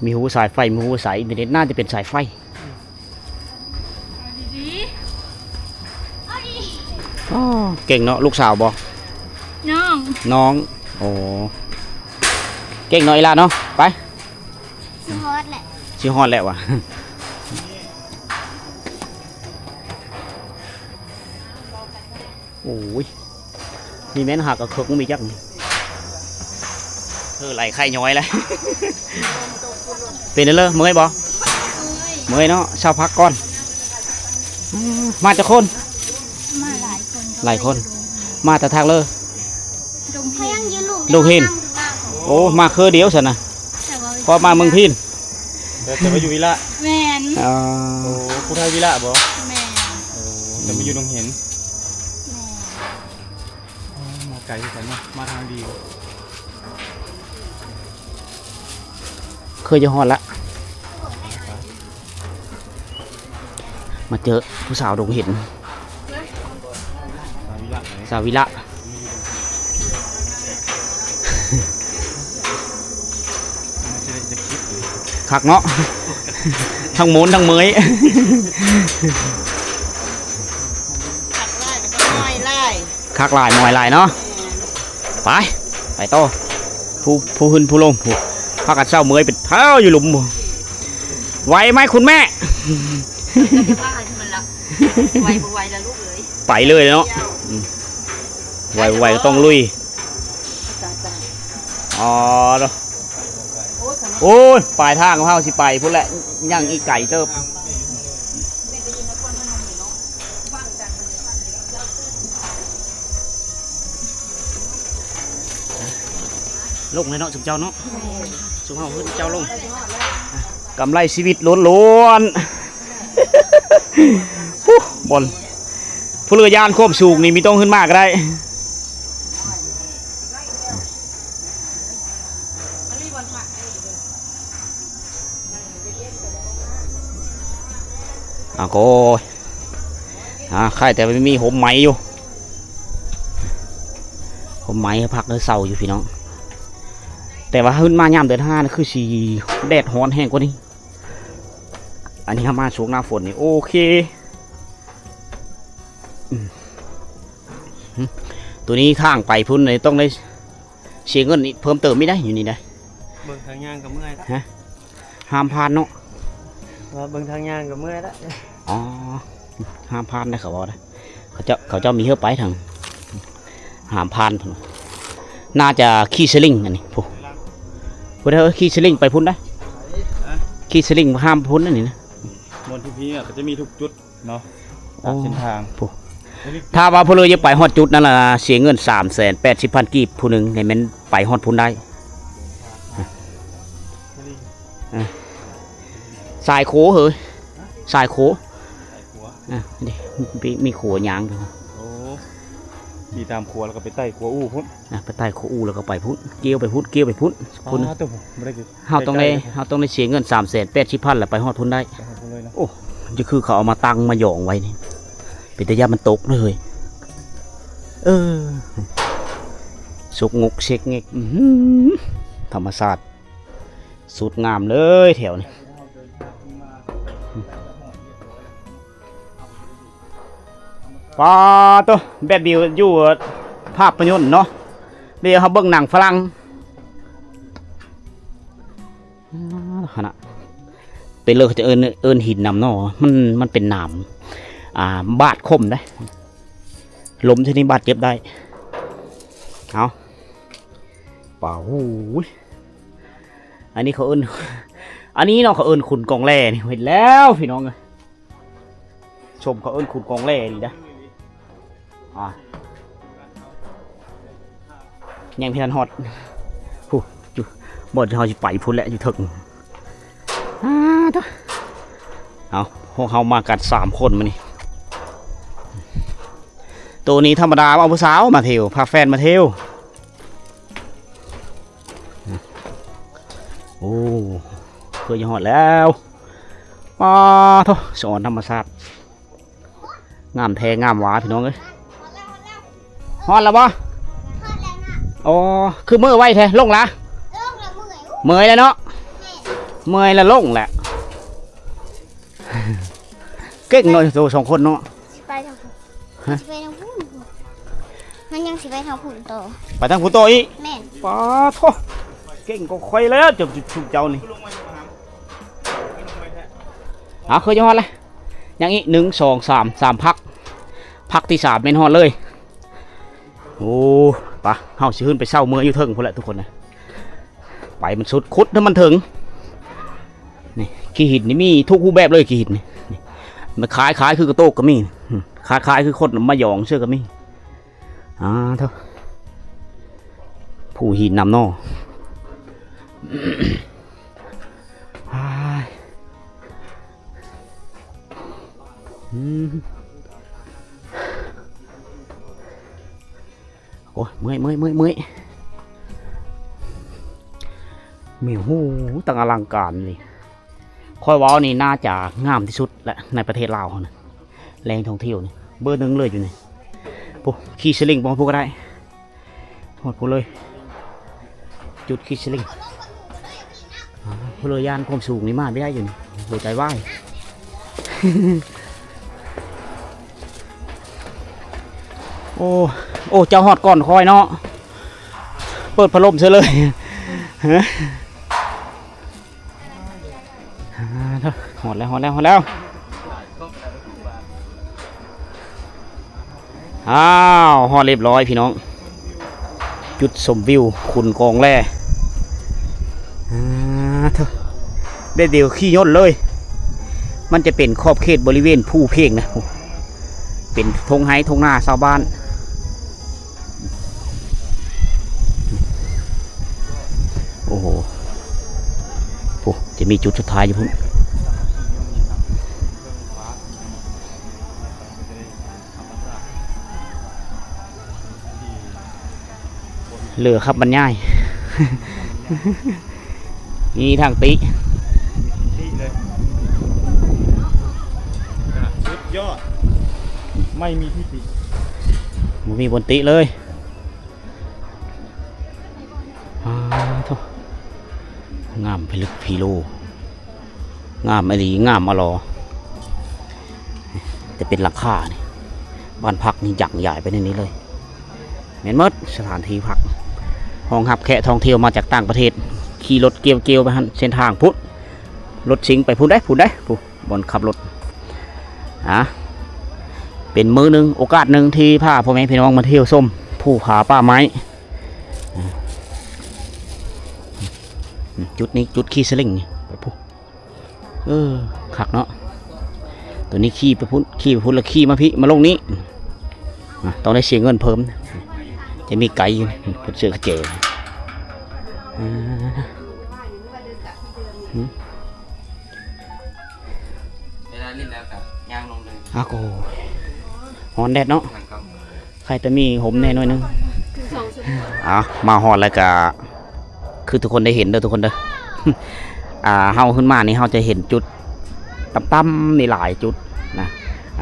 มีฮูสายไฟ มีฮูสายอินเทอร์เน็ต น่าจะเป็นสายไฟ เอาดีๆ เอาดี อ๋อ เก่งเนาะ ลูกสาวบ่ น้อง น้อง โอ้ เก่งเนาะอีหล่าเนาะ ไป สิฮอดแหละ สิฮอดแล้ววะ โอ้ย นี่แม่นหากะเคิกมีจักนี่ เออ ไหลไข่ย้อยแล้ว เป็นเด้อ เมื่อยบ่ เมื่อยเนาะ เซาพักก่อน มาจักคน มาหลายคน หลายคน มาแต่ทางเลย ดงเห็น ดงเห็น โอ้ มาคือเดียวซั่นนะ แต่ว่า พอมาเมืองพิน แต่ แต่ว่าอยู่วิระ แม่น อ๋อ โอ้ ผู้ไทยวิระบ่ แม่น โอ้ แต่มาอยู่ดงเห็น แม่น โอ้ มาไกลคือกันเนาะ มาทางดี เคยจะฮอดละ มาเจอผู้สาวดงเห็น สาวิระ คักเนาะ ทั้งโมนทั้งเมย คักหลายแล้วก็น้อยหลาย คักหลายมอยหลายเนาะ ไป ไปต่อ ผู้ ผู้หื่นผู้ลง ผู้ พากันเซาเมยเป็นแถวอยู่หลุม ไหวไหมคุณแม่ จะว่าให้มันละ ไหวบ่ไหวละลูกเอ๋ย ไปเลยเนาะ อืม ไหวบ่ไหวก็ต้องลุย อ๋อ เนาะ โอ้ย ปลายทางของเฮาสิไปพุ้นแหละ ยังอีกไกลเติบ ลงเลยเนาะ ซุมเจ้าเนาะ ซุมเฮาคือเจ้าลง กำไรชีวิตล้วนๆ ฮู้ บ่อน ຜູ້ເລືອຢ້ານຄວາມສູງນີ້ມີຕ້ອງຂຶ້ນມາກໍໄດ້. ອາ ໂກຍ ອາ ໄຄແຕ່ມີຮົ່ມໄມ້ຢູ່ ຮົ່ມໄມ້ໃຫ້ພັກໃຫ້ເຊົາຢູ່ພີ່ນ້ອງ. ແຕ່ວ່າຂຶ້ນມາຍາມເດືອນຫ້ານີ້ຄືຊິແດດຮ້ອນແຮງກວ່ານີ້. ອັນນີ້ເຮົາມາຊ່ວງໜ້າຝົນນີ້ ໂອເຄ. ອືມ ໂຕນີ້ທາງໄປພຸ້ນນີ້ຕ້ອງໄດ້ເສຍເງິນອີກເພີ່ມເຕີມອີກໄດ໋ ຢູ່ນີ້ໄດ໋. ເບິ່ງທາງຍ່າງກໍເມື່ອຍລະ ຮະ ຫ້າມຜ່ານເນາະ ວ່າເບິ່ງທາງຍ່າງກໍເມື່ອຍລະ. ອໍ ຫ້າມຜ່ານໄດ໋ ເຂົາເວົ້າໄດ໋. ເຂົາເຈົ້າ ເຂົາເຈົ້າມີເຮືອໄປທາງ ຫ້າມຜ່ານພຸ້ນ. ໜ້າຈະຂີ່ສະລິງອັນນີ້ ພຸ້ນ ພຸ້ນເດີ ຂີ່ສະລິງໄປພຸ້ນໄດ໋. ຮະ ຂີ່ສະລິງຂ້າມພຸ້ນອັນນີ້ນະ. ບ່ອນທີ່ພີ້ກໍຈະມີທຸກຈຸດເນາະ ຕາມເສັ້ນທາງ ພຸ້ນ. ຖ້າວ່າຜູ້ເລີຢາກໄປຮອດຈຸດນັ້ນລະ ເສຍເງິນສາມແສນແປດສິບພັນກີບຜູ້ໜຶ່ງ ໃຫ້ແມ່ນໄປຮອດພຸ້ນໄດ້. ເອີ ສາຍໂຄເຮີ້ຍ ສາຍໂຄ. ອ່ະ ນີ້ ມີ ມີຂົວຍ່າງຢູ່. ໂອ້ ຂີ່ຕາມຂົວແລ້ວກໍໄປໄຕ່ຂົວອູ່ພຸ້ນ. ອ່ະ ໄປໄຕ່ຂົວອູ່ແລ້ວກໍໄປພຸ້ນ ກ່ຽວໄປພຸ້ນ ກ່ຽວໄປພຸ້ນ ພຸ້ນ. ເຮົາຕ້ອງໄດ້ ເຮົາຕ້ອງໄດ້ເສຍເງິນສາມແສນແປດສິບພັນ ແລ້ວໄປຮອດພຸ້ນໄດ້. ໂອ້ ນີ້ຄືເຂົາເອົາມາຕັ້ງມາຢອງໄວ້ນີ້ ເປັນຕາຢ້ານມັນຕົກເລີຍ. ເອີ ສົກງົກເຊັກເງັກ ອື ທຳມະຊາດ ສຸດງາມເລີຍແຖວນີ້. ປາໂຕ ແບບວິວຢູ່ພາບພະຍົນເນາະ ດຽວເຮົາເບິ່ງໜັງຝຣັ່ງ. ຫັ້ນນະ ເປັນເລີ ເຂົາຈະເອີ້ນ ເອີ້ນຫີນນຳເນາະ ມັນ ມັນເປັນໜາມ ອ່າ ບາດຄົມເດ້ ລົ້ມເທື່ອນີ້ບາດເຈັບໄດ້. ເອົາ ປາ ໂອ້ຍ ອັນນີ້ເຂົາເອີ້ນ ອັນນີ້ເນາະ ເຂົາເອີ້ນຂຸນກອງແລນີ້ ເຫັນແລ້ວພີ່ນ້ອງເອີຍ. ຊົມເຂົາເອີ້ນຂຸນກອງແລນີ້ນະ. ອ່າ ຍັງບໍ່ທັນຮອດ ພຸ້ນ ຢູ່ບ່ອນທີ່ເຮົາຊິໄປພຸ້ນແຫຼະ ຢູ່ເທິງ. ອ່າ ເອົາ ພວກເຮົາມາກັນສາມຄົນມື້ນີ້. ໂຕນີ້ທຳມະດາ ເອົາຜູ້ສາວມາທ່ຽວ ພາແຟນມາທ່ຽວ. ໂອ້ ເກືອບຈະຮອດແລ້ວ. ປາໂທ ສະອອນທຳມະຊາດ ງາມແທ້ງາມຫວາພີ່ນ້ອງເອີຍ. ຮອດແລ້ວບໍ່? ອໍ ຄືເມື່ອໄວແທ້ ລົງລະ? ເມື່ອຍແລ້ວເນາະ ເມື່ອຍແລ້ວລົງແຫຼະ. ເກັ່ງເນາະ ໂຕສອງຄົນເນາະ. ຊິໄປທາງພຸ້ນ ຮະ ຊິໄປທາງພຸ້ນ ມັນຍັງຊິໄປທາງພຸ້ນຕໍ່ ໄປທາງພຸ້ນຕໍ່ອີກ. ແມ່ນ. ປາໂທ ເກັ່ງກວ່າຂ້ອຍແລ້ວ ເຈົ້າ ຊຸມເຈົ້ານີ້. ອ່າ ຄືຈະຮອດແລ້ວ ຍັງອີກ ໜຶ່ງ ສອງ ສາມ ສາມພັກ ພັກທີສາມແມ່ນຮອດເລີຍ. ໂອ້ ປະ ເຮົາຊິຂຶ້ນໄປເຊົາເມືອຢູ່ເທິງພຸ້ນແຫຼະທຸກຄົນນະ. ໄປມັນສຸດ ຂຸດໃຫ້ມັນເຖິງ. ນີ້ ຂີ້ຫີນນີ້ມີທຸກຮູບແບບເລີຍ ຂີ້ຫີນນີ້. ນີ້ ມັນຄ້າຍໆຄືກະໂຕກກໍມີ ອືມ ຄ້າຍໆຄືຄົນມາຢອງເຊື່ອກໍມີ. ອ່າ ໂທ້ ພູຫີນນຳເນາະ. ອ້າຍ ອືມ ໂອ້ຍ ເມື່ອຍ ເມື່ອຍ ເມື່ອຍ ເມື່ອຍ. ມີ ໂອ້ໂຫ ຕັ້ງອະລັງການນີ້ ຂ້ອຍເວົ້ານີ້ໜ້າຈະງາມທີ່ສຸດແຫຼະໃນປະເທດລາວເຮົານະ ແຫຼ່ງທ່ອງທ່ຽວນີ້ເບີໜຶ່ງເລີຍຢູ່ນີ້. ໂອ້ ຂີ່ສະລິງໄປພຸ້ນກໍໄດ້ ຮອດພຸ້ນເລີຍ ຈຸດຂີ່ສະລິງ. ອ່າ ຜູ້ເລີຢ້ານຄວາມສູງນີ້ມາບໍ່ໄດ້ຢູ່ນີ້ ຫົວໃຈວາຍ. ໂອ້ ໂອ້ ເຈົ້າຮອດກ່ອນຂ້ອຍເນາະ ເປີດພັດລົມເສີຍເລີຍ. ຮອດແລ້ວ ຮອດແລ້ວ ຮອດແລ້ວ. ອ້າວ ຮອດຮຽບຮ້ອຍພີ່ນ້ອງ ຈຸດຊົມວິວຂຸນກອງແລ. ອ່າ ໂທ້ ແບບດຽວຂີ່ຍົນເລີຍ ມັນຈະເປັນຂອບເຂດບໍລິເວນພູເພັງນະ ເປັນທົ່ງໄຮ່ທົ່ງນາຊາວບ້ານ. ໂອ້ໂຫ ໂອ້ ຈະມີຈຸດສຸດທ້າຍຢູ່ພຸ້ນ. ໂ ເຫຼືອຄຳບັນຍາຍ ມີທາງຕິ ຕິເລີຍ ສຸດຍອດ ໄມ່ມີທິຕິ ບໍ່ມີບ່ອນຕິເລີຍ. ອາໂທ້ ງາມພິລຶກພິໂລ ງາມອີ່ຫຼີ ງາມອະຫຼໍ ແຕ່ເປັນຫຼັງຄານີ້ ບ້ານພັກນີ້ຢັກຢາຍໄປໃນນີ້ເລີຍ ແມ່ນໝົດສະຖານທີ່ພັກ ຮອງຮັບແຂກທ່ອງທ່ຽວມາຈາກຕ່າງປະເທດ ຂີ່ລົດກ່ຽວໆໄປຫັ້ນ ເສັ້ນທາງພຸ້ນ ລົດຊິງໄປພຸ້ນເດ້ ພຸ້ນເດ້ ຜູ້ ບ່ອນຂັບລົດ ອາ ເປັນມື້ໜຶ່ງ ໂອກາດໜຶ່ງທີ່ພາພໍ່ແມ່ພີ່ນ້ອງມາທ່ຽວຊົມພູຜາປ່າໄມ້ ອາ ຈຸດນີ້ຈຸດຂີ່ສະລິງນີ້ ໄປພຸ້ນ ເອີ ຄັກເນາະ ໂຕນີ້ຂີ່ໄປພຸ້ນ ຂີ່ໄປພຸ້ນ ແລ້ວຂີ່ມາພີ້ ມາລົງນີ້ ອາ ຕ້ອງໄດ້ເສຍເງິນເພີ່ມ ຈະມີໄກຢູ່ ເພິ່ນເຊື່ອກະແຈ ອາ ຫຶ ເວລາຫຼິ້ນແລ້ວກໍຍ່າງລົງເລີຍ ອາໂກ ຮ້ອນແດດເນາະ ມັນກໍ ໃຄແຕ່ມີຮົ່ມແດ່ໜ້ອຍໜຶ່ງ ເອົາ ມາຮອດແລ້ວກະ ຄືທຸກຄົນໄດ້ເຫັນເດີ ທຸກຄົນເດີ ອາ ເຮົາຂຶ້ນມານີ້ ເຮົາຈະເຫັນຈຸດຕ່ຳໆນີ້ຫຼາຍຈຸດນະ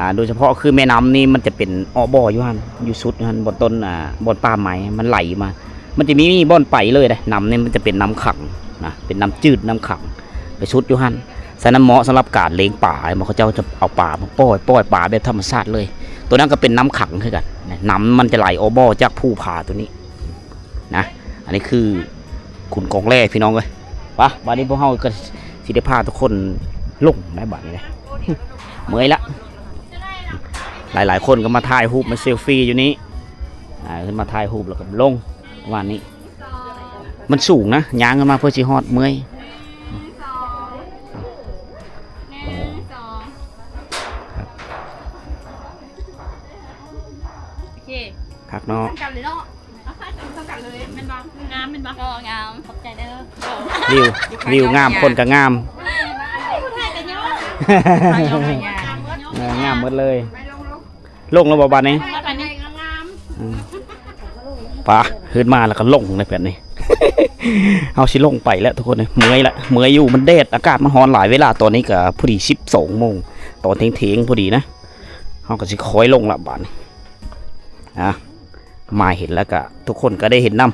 ອາ ໂດຍສະເພາະຄືແມ່ນ້ຳນີ້ ມັນຈະເປັນເອາະບໍ່ຢູ່ຫັ້ນ ຢູ່ສຸດຢູ່ຫັ້ນ ບ່ອນຕົ້ນ ອາ ບ່ອນປ່າໄມ້ ມັນໄຫຼມາ ມັນຈະມີບ່ອນໄປເລີຍເດ້ ນ້ຳນີ້ມັນຈະເປັນນ້ຳຂັງນະ ເປັນນ້ຳຈືດ ນ້ຳຂັງ ໄປສຸດຢູ່ຫັ້ນ ສະນັ້ນເໝາະສຳລັບການລ້ຽງປາ ເຂົາເຈົ້າຈະເອົາປາມາປ່ອຍ ປ່ອຍປາແບບທຳມະຊາດເລີຍ ໂຕນັ້ນກໍເປັນນ້ຳຂັງຄືກັນ ນ້ຳມັນຈະໄຫຼອອກບໍ່ຈາກພູຜາໂຕນີ້ນະ ອັນນີ້ຄືຂຸນກອງແລພີ່ນ້ອງເອີຍ ປະ ບາດນີ້ພວກເຮົາກໍຊິໄດ້ພາທຸກຄົນລົງໄດ້ບາດນີ້ເດ້ ເມື່ອຍລະ ຫຼາຍໆຄົນກໍມາຖ່າຍຮູບມາເຊລຟີຢູ່ນີ້ ອາ ຂຶ້ນມາຖ່າຍຮູບແລ້ວກໍລົງ ປະມານນີ້ ມັນສູງນະ ຍ່າງຂຶ້ນມາເພື່ອຊິຮອດ ເມື່ອຍ ໂອເຄ ຄັກເນາະ ສ່ຳກັນເລີຍເນາະ ເອົາຜ້າຈຳສ່ຳກັນເລີຍ ແມ່ນບໍ່? ງາມແມ່ນບໍ່? ກໍງາມ ຂອບໃຈເດີ ວິວ ວິວງາມ ຄົນກໍງາມ ເອີ ງາມໝົດເລີຍ. ລົງແລ້ວບໍ່ບາດນີ້? ອືມ ປະ ຂຶ້ນມາແລ້ວກໍລົງໃນແຜ່ນນີ້ ເຮົາຊິລົງໄປແລ້ວທຸກຄົນເອີຍ ເມື່ອຍລະ ເມື່ອຍຢູ່ ມັນແດດ ອາກາດມັນຮ້ອນຫຼາຍ ເວລາຕອນນີ້ກໍພໍດີສິບສອງໂມງ ຕອນທ່ຽງໆພໍດີນະ ເຮົາກໍຊິຄ່ອຍລົງລະບາດນີ້ ອາ ມາເຫັນແລ້ວກໍທຸກຄົນກໍໄດ້ເຫັນນຳ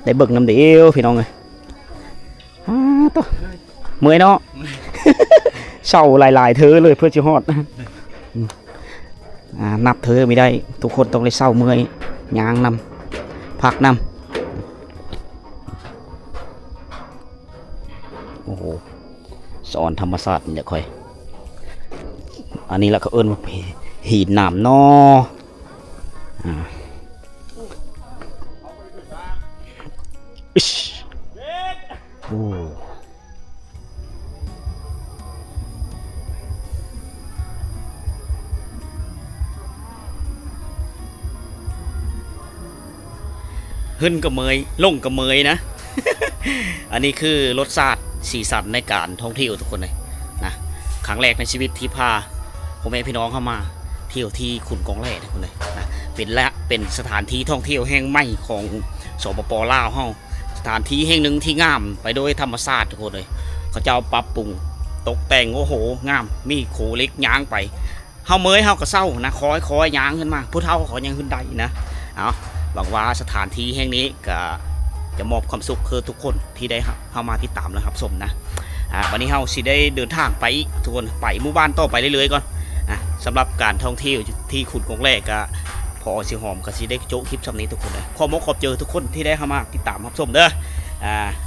ໄດ້ເບິ່ງນຳເດີພີ່ນ້ອງເອີຍ ອາ ໂຕ ເມື່ອຍເນາະ ເຊົາຫຼາຍໆເທີເລີຍເພື່ອຊິຮອດ ອາ ນັບເທີບໍ່ໄດ້ ທຸກຄົນຕ້ອງໄດ້ເຊົາເມື່ອຍ ຍ່າງນຳ ພັກນຳ ໂອ້ໂຫ ສະອອນທຳມະຊາດນີ້ແຫຼະຂ້ອຍ ອັນນີ້ລະເຂົາເອີ້ນວ່າຫີນໜາມໜໍ່ ອາ ອິຊ ໂອ້ ຂຶ້ນກໍເມື່ອຍ ລົງກໍເມື່ອຍນະ ອັນນີ້ຄືລົດຊາດສີສັນໃນການທ່ອງທ່ຽວທຸກຄົນເອີຍນະ ຄັ້ງແລກໃນຊີວິດທີ່ພາພໍ່ແມ່ພີ່ນ້ອງເຮົາມາທ່ຽວທີ່ຂຸນກອງແລທຸກຄົນເອີຍນະ ເປັນ ແລະ ເປັນສະຖານທີ່ທ່ອງທ່ຽວແຫ່ງໃໝ່ຂອງ ສປປ ລາວເຮົາ ສະຖານທີ່ແຫ່ງໜຶ່ງທີ່ງາມໄປໂດຍທຳມະຊາດທຸກຄົນເອີຍ ເຂົາເຈົ້າປັບປຸງຕົກແຕ່ງ ໂອ້ໂຫ ງາມ ມີຂົວເຫຼັກຍ່າງໄປ ເຮົາເມື່ອຍເຮົາກໍເຊົານະ ຄ່ອຍໆຍ່າງຂຶ້ນມາ ຜູ້ເຖົ້າເຂົາຍັງຂຶ້ນໄດ້ນະ ເອົາ ຫວັງວ່າສະຖານທີ່ແຫ່ງນີ້ກະຈະມອບຄວາມສຸກຄືທຸກຄົນທີ່ໄດ້ເຮົາມາຕິດຕາມ ແລະ ຮັບຊົມນະ ອາ ບາດນີ້ເຮົາຊິໄດ້ເດີນທາງໄປອີກທຸກຄົນ ໄປໝູ່ບ້ານຕໍ່ໄປເລື້ອຍໆກ່ອນ ອາ ສຳລັບການທ່ອງທ່ຽວທີ່ຂຸນກອງແລກະ ພໍຊິຫອມກໍຊິໄດ້ໂຈະຄລິບຊ່ຳນີ້ທຸກຄົນເດີ ຂອບອົກຂອບໃຈທຸກຄົນທີ່ໄດ້ເຂົ້າມາຕິດຕາມຮັບຊົມເດີ ອາ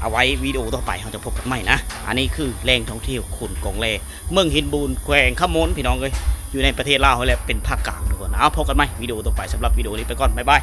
ເອົາໄວ້ວິດີໂອຕໍ່ໄປເຮົາຈະພົບກັນໃໝ່ນະ ອັນນີ້ຄືແຫຼ່ງທ່ອງທ່ຽວຂຸນກອງແລ ເມືອງຫີນບູນ ແຂວງຄຳມ່ວນ ພີ່ນ້ອງເອີຍ ຢູ່ໃນປະເທດລາວເຮົາແຫຼະ ເປັນພາກກາງທຸກຄົນ ເອົາ ພົບກັນໃໝ່ວິດີໂອຕໍ່ໄປ ສຳລັບວິດີໂອນີ້ໄປກ່ອນ ບາຍບາຍ.